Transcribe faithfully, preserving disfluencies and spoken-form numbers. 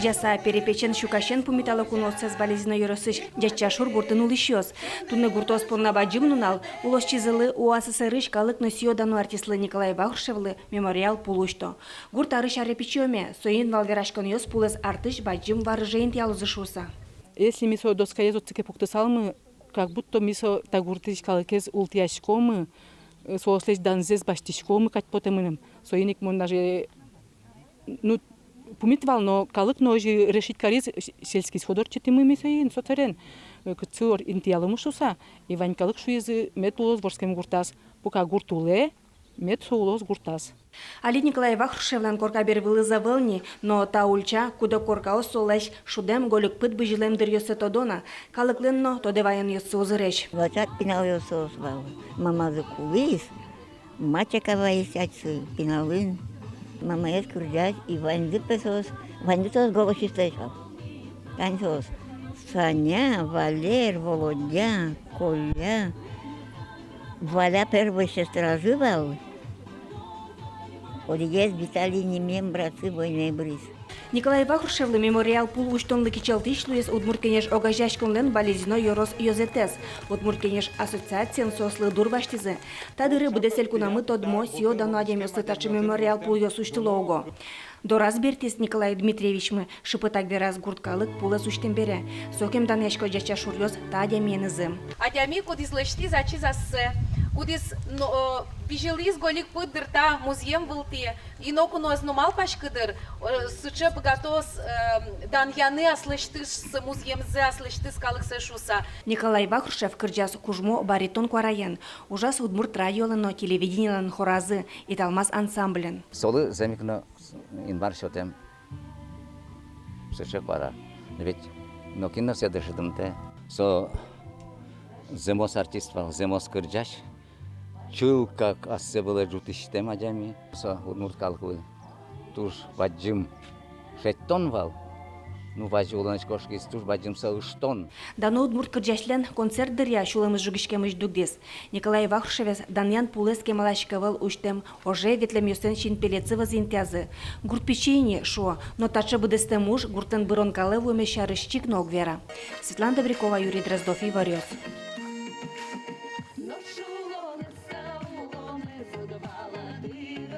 Ӟаса перепечен-сюкасен пумитало куноосыз Балезино ёросысь Ӟатчашур гуртын улӥсьёс. Туннэ гуртоос понна бадӟым нунал. Улосчизылы, УАССР-ысь калык но сӥё-дано артистлы Николай Вахрушевлы мемориал пул усьто. Гурт арысь аре пичиоме, соин вал вераськонъёс пулэз артысь бадӟым варыже интыялозы шуыса. Если ми со доскаез отчы ке пуктысалмы, как будто ми со та гуртысь калыкез ултӥяськомы, э, соослэсь данзэс басьтӥськомы кадь потэ мыным. Соин ик мон даже, ну, пумит вал но, калык но озьы решить кариз, с-, сельский сход ортчытӥмы ми соин, со сэрен, э, кытчы ор-, интыяломы шуыса, и вань калык шуизы: мед улоз вордскем гуртаз, пока гурт улэ, мед со улоз гуртаз. Али Николай Вахрушевлэн корка бервылыз ӧвӧл ни, но та ульча, куд-ог коркаос солэсь шудэм, гольык пыд бызьылэм дыръёссэ тодо на, калыклэн но тодэ ваёнъёссы узыресь. Лачак пиналъёс соос вал. Мамазы кулӥз, мачака вайиз татчы пиналын. Мамаез кырӟась, и ваньзы пе соос, ваньзы соос голосистъёс вал. Тани соос: Саня, Валер, Володя, Коля. Валя первой сестразы вал. Одӥгез Виталий нимен братсы войнае быриз. Николай Вахрушевлы мемориал пул усьтонлы кичӧлтӥсь луиз Удмурт Кенеш огазеяськонлэн Балезино ёрос ёзэтэз. Удмурт Кенеш ассоциациен соослы дур басьтӥзы. Та дыре быдэс элькунамы тодмо, сӥё-дано адямиослы таӵе мемориал пулъёс усьтыло уго. Дораз бертӥз Николай Дмитриевичмы, шыпытак вераз гурт калык пулэз усьтэм бере. Сокем данъясько ӟатчашуръёс та адямиенызы. Адями, кудӥз лэсьтӥз ачиз ассэ, кудӥз но, э, бызьылӥз гольык пыд дыр та музъем вылтӥ. И ноку но ӧз нумал паськы дыр, э, сыӵе быгатоз, э, данъяны аслэсьтыз музъемзэ, аслэсьтыз калыксэ шуыса. Николай Вахрушев кырӟаз кужмо баритон куараен, ужаз Удмурт радиолэн но телевидениелэн хоразы, «Италмас» ансамблен. Солы зэм ик но Инмар сётэм сыӵе куара. Ведь нокин но сое дышетымтэ. Со зэмос артист вал, зэмос кырӟась, чылкак ассэ вылэ ӝутӥсьтэм адями. Со удмурт калыклы туж бадӟым шедьтон вал. Ну, вазь улонэз кошкиз, туж бадӟым со ыштон. Дано удмурт кырӟасьлэн концерт дыръя сюлэмыз жугиськемысь дугдӥз. Николай Вахрушевез данъян пулэз кемалась ӧвӧл усьтэм оже ветлэмъёслэн синпелетсы вӧзы интыязы. Гурт пичи ини, шуо, но таӵе быдэстэм уж гуртын бырон калэ вуэмез сярысь чик но уг вера. Светлана Добрякова, Юрий Дроздов, «Иворъёс».